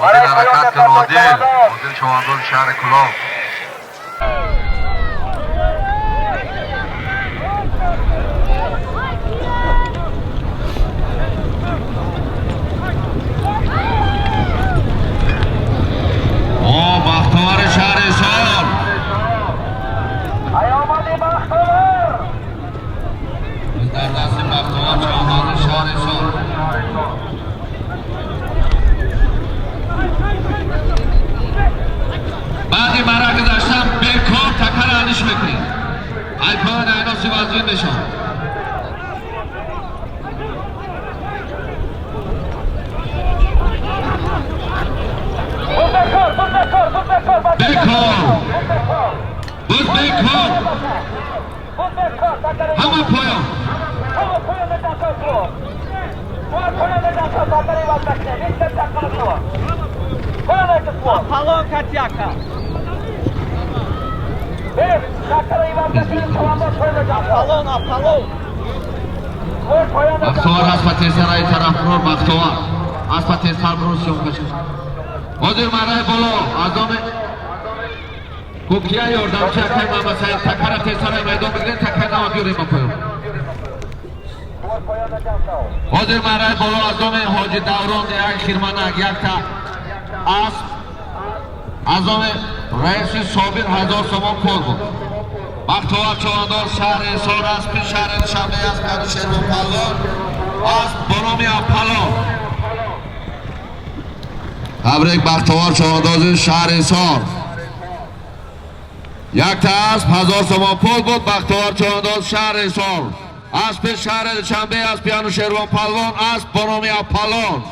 Одил, ҳаракат кун, Одил. Одил, човандози шаҳри Кӯлоб. О, Бахтовари шаҳри Ҳисор. Аёмади Бахтовар. Дар дасти Бахтовар, човандози шаҳри Ҳисор. Баъди мара гузаштан бекор такара алиш мекунед. Ай поён айно сивазин мешавад. Буд бекор, буд бекор, буд бекор. Бекор. Буд бекор. Буд бекор. Ҳама поён. Ҳама поён дакор. Поён дакор, такари вазакне. Мистер такар. Поён дакор. Аполлон катяка. Бес, такари вазакне, чавандоз поён дакор. Аполлон, Аполлон. Поён. Бахтовар, аспа тезтар ай тараф бирор. Бахтовар, аспа тезтар бирор, съёмка шуд. Ҳозир мараи боло аз оми кукия ёрдамчи акай Мамасаид, такара тезтар ай майдон бигиред, такай нава биёрем ба поён. Поён дакор. Ҳозир мараи боло аз оми Ҳоҷи Даврон як хирманак, якта асп, аз оми раиси Собир 1000 сомон пул буд. Бахтовар, човандоз шаҳри Ҳисор, аспи шаҳри Душанбе, асп Анушервон Палвон, асп бо номи Аполлон. Табрик, Бахтовар, човандози шаҳри Ҳисор. Якта асп, 1000 сомон пул буд. Бахтовар, човандоз шаҳри Ҳисор, аспи шаҳри Душанбе, аспи Анушервон Палвон, асп бо номи Аполлон.